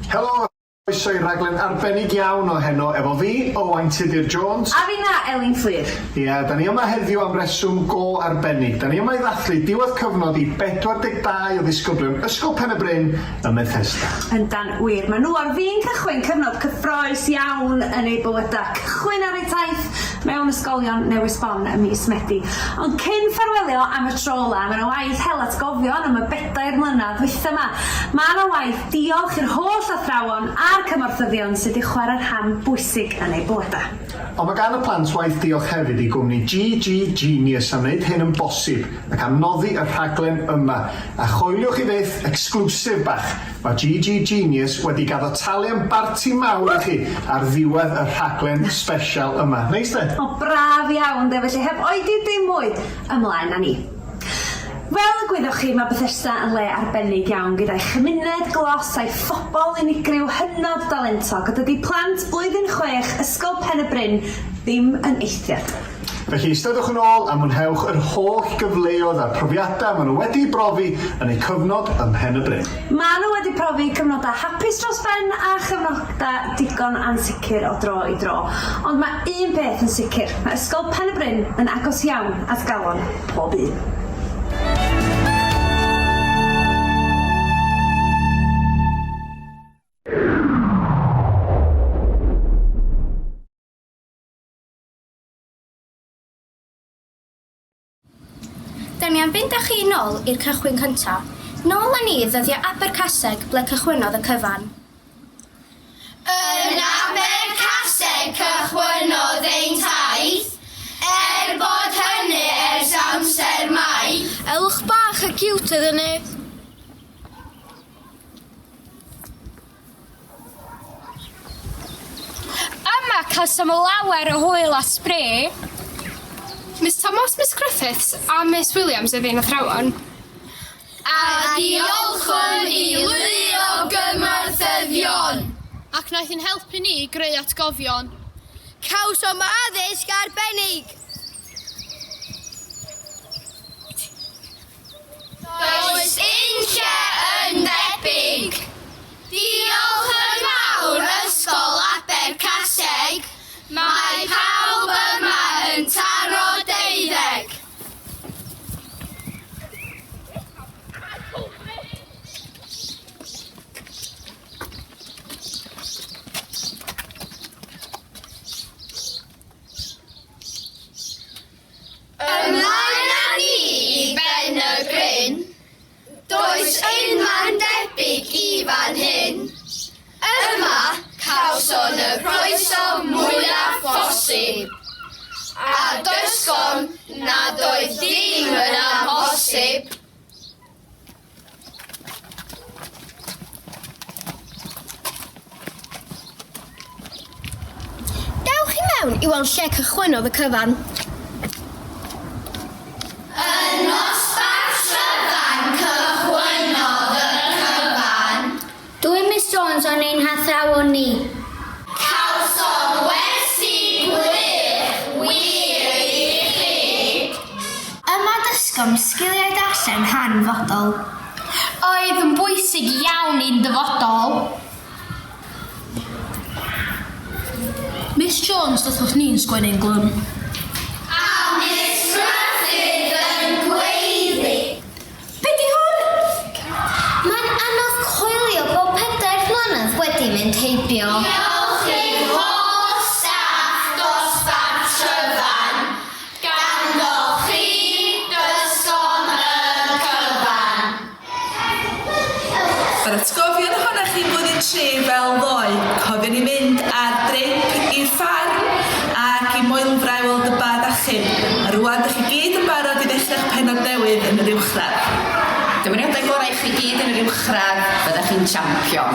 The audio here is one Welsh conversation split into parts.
Helo, croeso i raglen arbennig iawn o heno efo fi, Owain Tudur Jones. A finna, Elin Fflur. Ia, da ni yma heddiw am reswm go arbennig. Da ni yma i ddathlu diwedd cyfnod i 42 o ddisgyblion Ysgol Pen y Bryn ym Methesda. Yndan wir. Maen nhw ar fin cychwyn cyfnod cyffrous iawn yn eu bywydau. Cychwyn ar eu taith mewn ysgolion newydd sbon ym mis Medi. Ond cyn ffarwelio am y tro ola, mae 'na waith hel atgofion am y bedair mlynedd ddwytha 'ma. Mae 'na waith diolch i'r holl athrawon a'r cymorthyddion sydd 'di chwarae rhan bwysig yn eu bywyda. Ond mae gan y plant waith diolch hefyd i gwmni GG Genius am wneud hyn yn bosib ac am noddi y rhaglen yma. A choeliwch chi fyth, exclusive bach! Mae GG Genius wedi gaddo talu am barti mawr i chi ar ddiwedd y rhaglen sbesial yma. Neis de? O braf iawn de, felly heb oedi dim mwy, ymlaen â ni. Fel y gwyddoch chi, mae Bethesda yn le arbennig iawn gyda'i chymuned glos a'i phobl unigryw hynod dalentog, a dydy plant blwyddyn chwech Ysgol Pen y Bryn ddim yn eithriad. Felly eisteddwch yn ôl a mwynhewch yr holl gyfleoedd a'r profiadau maen nhw wedi'i brofi yn eu cyfnod ym Mhen y Bryn. Maen nhw wedi profi cyfnodau hapus dros ben a chyfnodau digon ansicr o dro i dro. Ond mae un peth yn sicr, mae Ysgol Pen y Bryn yn agos iawn at galon pob un. Da ni am fynd â chi nôl i'r cychwyn cynta. Nôl â ni i ddyddiau Abercaseg ble cychwynnodd y cyfan. Yn Abercaseg cychwynnodd ein taith, er bod hynny ers amser maith. Elwch bach a ciwt oedden ni. Yma cawsom lawer o hwyl a sbri. Miss Thomas, Miss Griffiths a Miss Williams oedd ein athrawon. A diolchwn i lu o gymorthyddion. Ac wnaeth ein helpu ni i greu atgofion. Cawsom addysg arbennig. Does unlle yn debyg. Diolch yn fawr Ysgol Abercaseg, mae pawb yma yn taro deuddeg. Ymlaen â ni i Ben y Bryn. Does unman debyg i fan hyn. Yma, cawson y croeso mwyaf posib. A dysgon nad oedd dim yn amhosib. Dewch i mewn i weld lle cychwynnodd y cyfan. Yn nosbarth Tryfan cychwynnodd y cyfan. Dwy Miss Jones o'n ein hathrawon ni. Cawsom wersi gwych, wir i chi. Yma dysgom sgiliau darllen hanfodol. Oedd yn bwysig iawn i'n dyfodol. Miss Jones ddoth wrth ni'n sgwennu'n glwm. A Miss Gruffydd yn gweiddi. Be di hwn? Mae'n anodd coelio bod pedair mlynedd wedi mynd heibio. Diolch i'r holl staff dosbarth Tryfan, ganddoch chi dysgom y cyfan. Yr atgofion ohonoch chi'n blwyddyn tri fel ddoe. Cofion ni mynd ar drip i'r ffarm ac i Moelfra i weld y bad achub. A rwan dych chi gyd yn barod i ddechrau'ch pennod newydd yn yr uwchradd. Dymuniadau gorau i chi gyd yn yr uwchradd, byddech chi'n champion.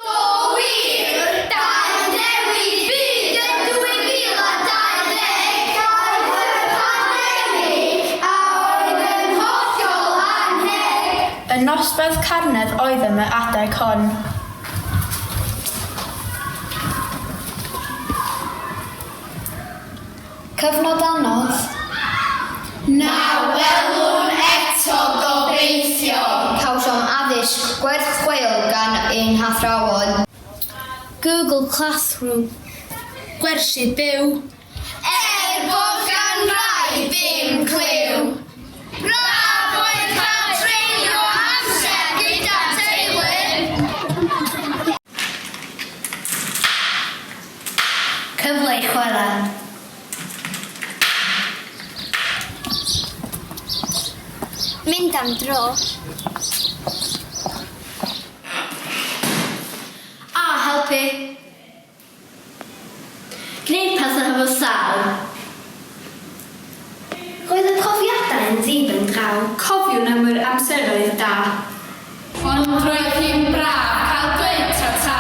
Do wir! Daeth newid byd yn 2020 Daeth y pandemig a oedd yn hollol annheg. Yn nosbarth carnedd oeddem yr adeg hon. Cyfnod anodd. Na welwn eto gobeithio. Cawsom addysg gwerth chweil gan ein hathrawon. Google Classroom. Gwersi byw. Er bod gan rai ddim cliw. Braf oedd cael treulio amser gyda'r teulu. Cyfle i chwarae. Mynd am dro. A helpu. Gwneud pethau hefo llaw. Roedd y profiadau yn ddi-ben draw. Cofiwn am yr amseroedd da. Ond roedd hi'n braf cael dweud ta-ta.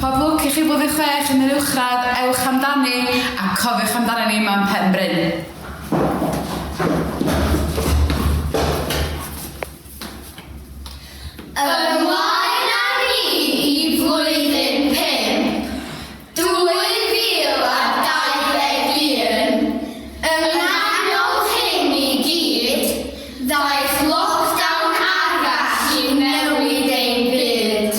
Pob lwc i chi blwyddyn chwech yn yr uwchradd, ewch amdani a cofiwch amdano ni yma yn Pen Bryn. Ymlaen â ni i flwyddyn pump, 2021. Yng nghanol hyn i gyd, ddaeth lockdown arall i newid ein byd.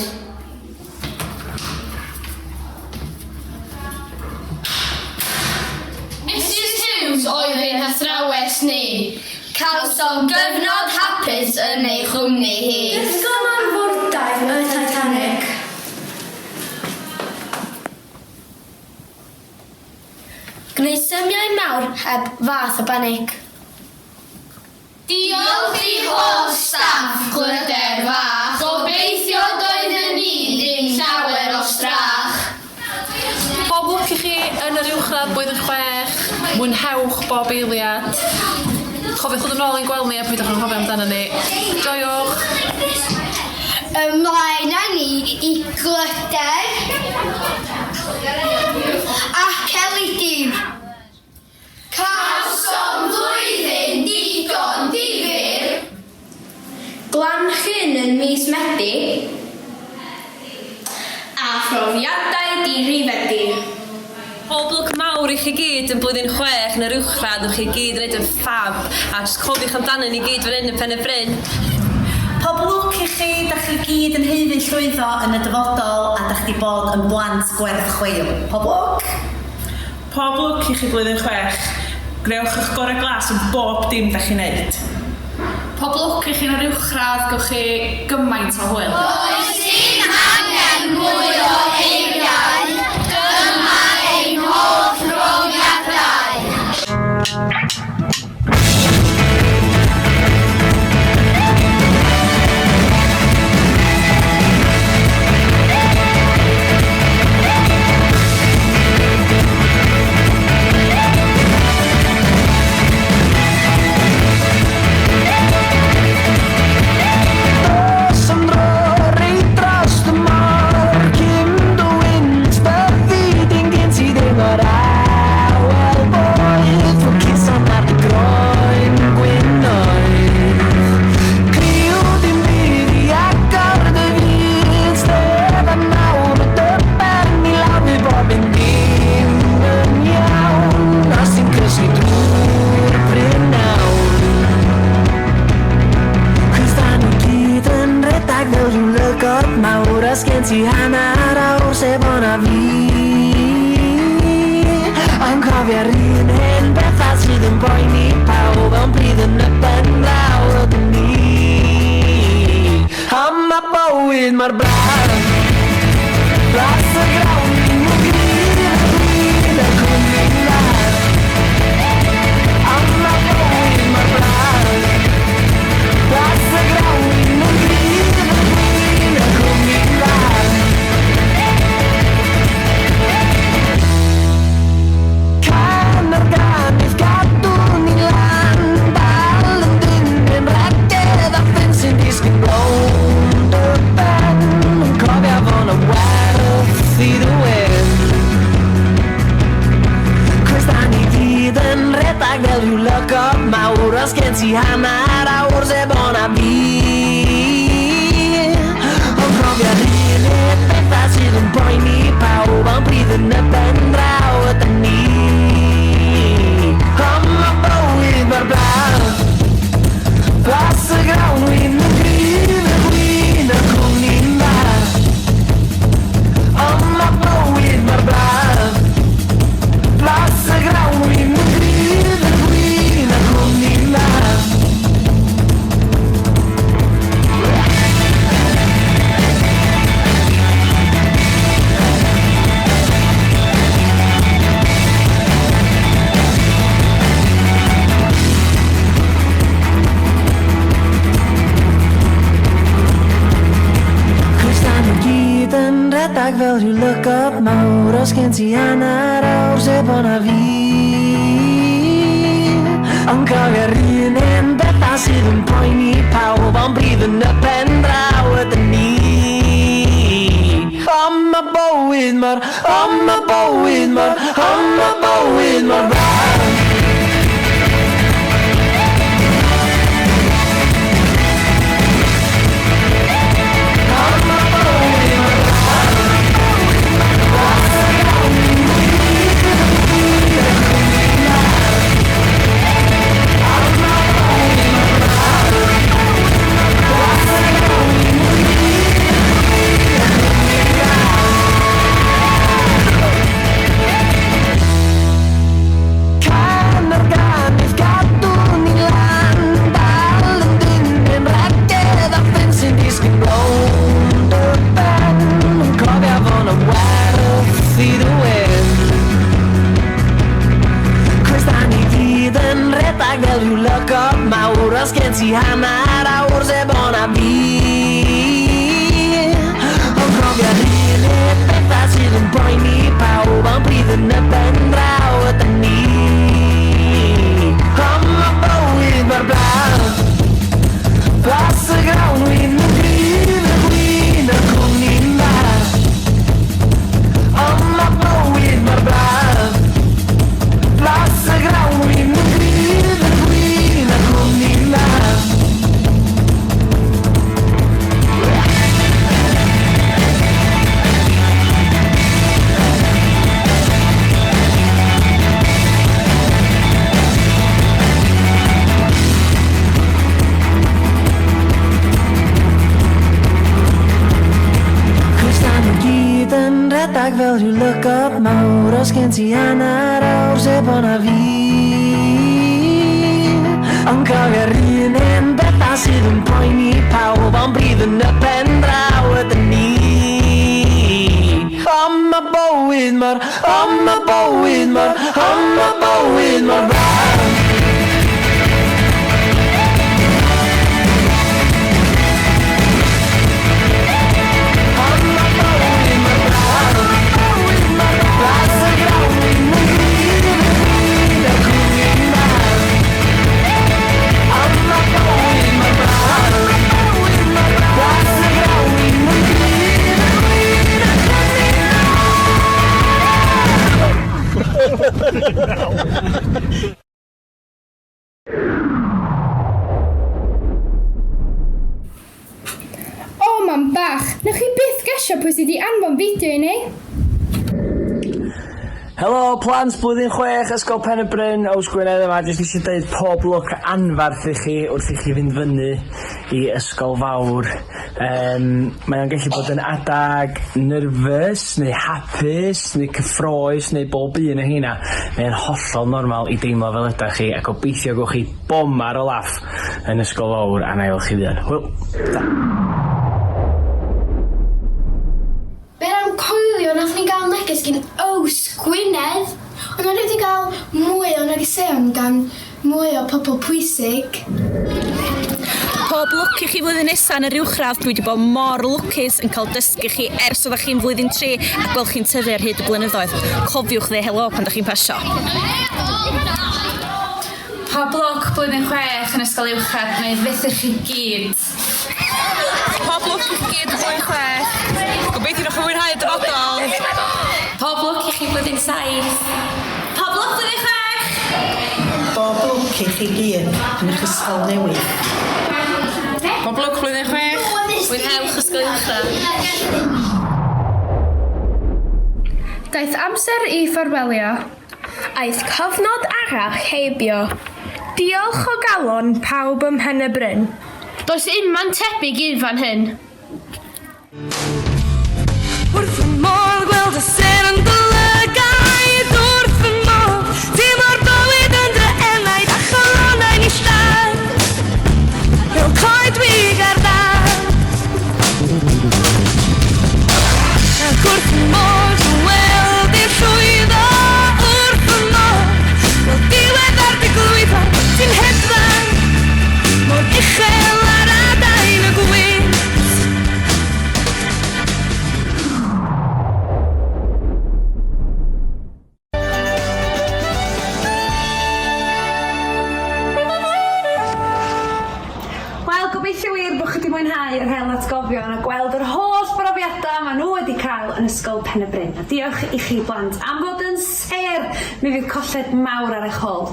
Mrs Hughes oedd ein hathrawes ni. Cawsom gyfnod hapus yn ei chwmni hi. Dysgom am fwrdaith y Titanic. Gwneud symiau mawr heb fath o banig. Diolch i holl staff Glyder Fach. Gobeithio doedden ni ddim llawer o strach. Pob lwc i chi yn yr uwchradd blwyddyn chwech. Mwynhewch bob eiliad. Cofiwch ddod yn ôl i'n gweld ni a peidiwch anghofio amdano ni. Joiwch! Ymlaen â ni i Glyder ac Elidir. Cawsom flwyddyn digon difyr. Glan Llyn yn mis Medi. A phrofiadau dirifedi. Pob lwc mawr i chi gyd yn blwyddyn chwech yn yr uwchradd, ewch chi gyd yn neud yn ffab a jyst cofiwch amdano ni gyd fan hyn yn Pen y Bryn. Pob lwc i chi, dach chi gyd yn haeddu llwyddo yn y dyfodol a dach chdi bod yn blant gwerth chweil. Pob lwc! Pob lwc i chi blwyddyn chwech. Gwnewch eich gorau glas yn bob dim dach chi'n neud. Pob lwc i chi yn yr uwchradd, gewch chi gymaint o hwyl. Does dim angen mwy o eiriau, dyma ein holl brofiadau. Dos am dro reit dros y môr Cyn dy wynt byddi di'n gen ti ddim o'r awel boeth Fwcusan ar dy groen gwynnoedd Criw dim byd i agor dy fyd Stefan mawr o dy ben i lawr Fydd bob un dim yn iawn Os ti'n cysgu drwy'r prynhawn. Cos da ni gyd yn rhedeg fel rhyw lygod mawr Os gen ti hanner awr sef o'na fi. Ond cofio'r un hen bethau sydd yn poeni pawb Ond pryd yn y pen draw ydyn ni. Ond ma' bywyd mor braf. Blas y grawn yn gryf y gwin y cwmni'n dda. Ond ma' bywyd mor braf. Blas y grawn yn gryf y gwin y cwmni'n dda. Can ar gan i'th gadw ni'n lan. Dal yn dyn yn rhagedd a ffyn sy'n disgyn rownd y ben. Cofia fo' 'na werth i dy wyn. Cos da ni gyd yn rhedeg fel rhyw lygod mawr Os gen ti hanner awr sef o'na fi. Ond cofio'r un hen bethau sydd yn poeni pawb Ond pryd yn y pen draw ydyn ni. Ond ma' bywyd mor braf. Blas y grawn wyn yn gryf y gwin y cwmni'n dda. Ond ma' bywyd mor braf. Blas y grawn wyn yn gryf y gwin y cwmni'n dda. Cos da ni gyd yn rhedeg fel rhyw lygod mawr Os gen ti hanner awr sef o'na fi. Ond cofio'r un hen bethau sydd yn poeni pawb Ond bryd yn y pen draw ydyn ni. Ond ma' bywyd mor, ond ma' bywyd mor, ond ma' bywyd mor braf. Os gen ti hanner awr sebon a fi. Ond cofio'r un un bethau sydd yn poeni pawb, ond bryd yn y pen draw ydyn ni. Ond ma' bywyd mor braf. Plas y grawn wyn yn gryf, y gwin, y cwmni'n dda. Ond ma' bywyd mor braf. Plas y grawn wyn yn gryf, y gwin, y cwmni'n dda. Cos da ni gyd yn rhedeg fel rhyw lygod mawr. Os gen ti hanner awr sebon a fi. Ond cofio'r un hen bethau sydd yn poeni pawb, ond bryd yn y pen draw ydyn ni. Ond ma' bywyd mor, ond ma' bywyd mor, ond ma' bywyd mor braf. O mam bach, newch chi byth gesio pwy sy 'di anfon fideo i ni! Helo plant blwyddyn chwech Ysgol Pen y Bryn, Ows Gwynedd yma, jyst eisiau deud pob lwc anfarth i chi wrth i chi fynd fyny i Ysgol Fawr. Yym mae o'n gallu bod yn adag nyrfys neu hapus neu cyffrous neu bob un o heina. Mae o'n hollol normal i deimlo fel ydach chi a gobeithio gewch chi bomar o laff yn Ysgol Fawr a 'nai weld chi fuan. Hwyl! Ta. Be am coelio nath ni gael neges gin Yws Gwynedd? Ond o'n i wedi gael mwy o negeseuon gan mwy o pobl pwysig. Pob lwc i chi flwyddyn nesa yn yr uwchradd, dwi wedi bod mor lwcus yn cael dysgu chi ers oeddach chi'n flwyddyn tri a gweld chi'n tyfu ar hyd y blynyddoedd. Cofiwch ddeu helo pan dach chi'n pasio. Pob lwc blwyddyn chwech yn ysgol uwchradd, wna i fethu chi gyd. Pob lwc i chi gyd yn blwyddyn chwech. Gobeithio newch chi fwynhau y dyfodol. Pob lwc i chi blwyddyn saith. Pob lwc blwyddyn chwech! Bob lwc i chi gyd yn eich ysgol newydd. Pob lwc blwyddyn chwech. Mwynhewch ysgol uwchradd. Daeth amser i ffarwelio. Aeth cyfnod arall heibio. Diolch o galon pawb ym Mhen-y-bryn. Does unman tebyg i'r fan hyn. Wrth fy modd gweld y sêr yn dy lygaid, wrth fy modd teimlo'r bywyd yn dy enaid a cholonnau'n ista fel coedwig ar dân. Ac wrth fy modd dy weld i'n llwyddo, wrth fy modd gweld diwedd ar dy glwyfau, ti'n hedfan mor uchel ar adain y gwynt. Wel, gobeithio wir bod chi wedi mwynhau yr hel atgofion a gweld yr holl brofiadau maen nhw wedi cael yn Ysgol Pen y Bryn. A diolch i chi blant am fod yn sêr! Mi fydd colled mawr ar eich hôl.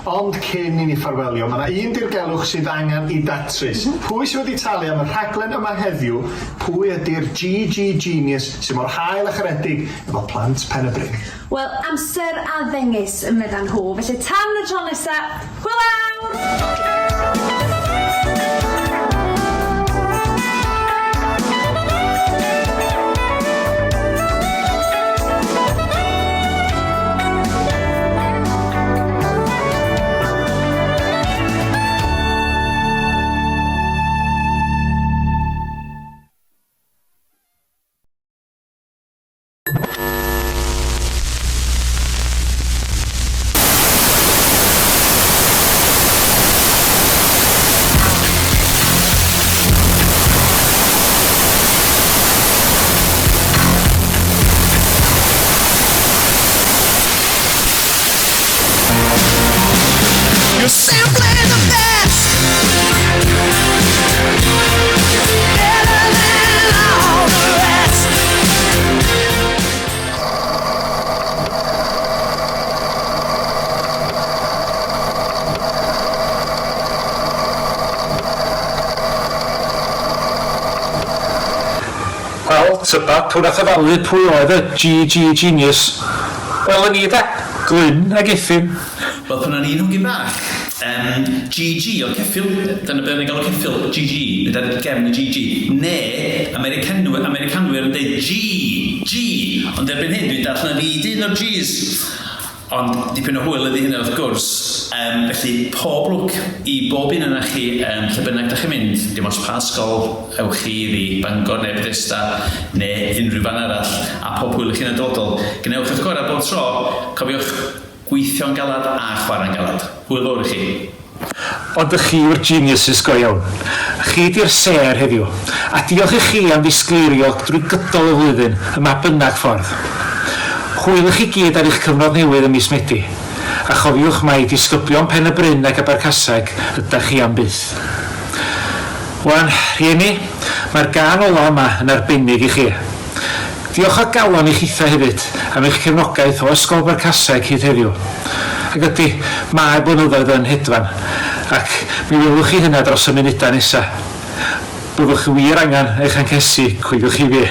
Ond cyn i ni ffarwelio, mae 'na un dirgelwch sydd angen 'i datrys. Pwy sydd wedi talu am y rhaglen yma heddiw? Pwy ydi'r GG Genius sydd mor hael a charedig efo plant Pen y Bryn? Wel, amser a ddengys, meddan nhw. Felly tan y tro nesa, hwyl fawr! Tybad pwy nath ddyfalu pwy oedd y GG Genius? Wel, y ni de! Glyn ag Gethin. Wel, pan o'n i'n hogyn bach, yym, GG oedd ceffyl, dyna be o'n i'n galw ceffyl, GG, mynd ar gefn y GG. Ne, Americanwyr, Americanwyr yn deud G, G, ond erbyn hyn dwi'n dallt na fi 'di un o'r Gs. Ond dipyn o hwyl ydi hynna wrth gwrs. Yym, felly pob lwc i bob un ohonoch chi, yym, lle bynnag dach chi'n mynd, dim ots pa ysgol ewch chi iddi, Bangor neu Bethesda neu unrhyw fan arall, a pob hwyl i chi yn y dyfodol. Gwnewch eich gorau bob tro, cofiwch gweithio'n galad a chwarae'n galad. Hwyl fawr i chi. Ond y chi yw'r geniuses go iawn. Chi 'di'r sêr heddiw. A diolch i chi am ddisgleirio drwy gydol y flwyddyn, ym mha bynnag ffordd. Hwyl i chi gyd ar eich cyfnod newydd ym mis Medi. A chofiwch mai disgyblion Pen y Bryn ac Abercaseg ydach chi am byth. Wan, rhieni, mae'r gân ola yma yn arbennig i chi. Diolch o galon i chitha hefyd am eich cefnogaeth o Ysgol Abercaseg hyd heddiw. Ac ydi, mae blynyddoedd yn hedfan, ac mi welwch chi hynna dros y munudau nesa. Byddwch chi wir angen eich hancesi, coeliwch chi fi.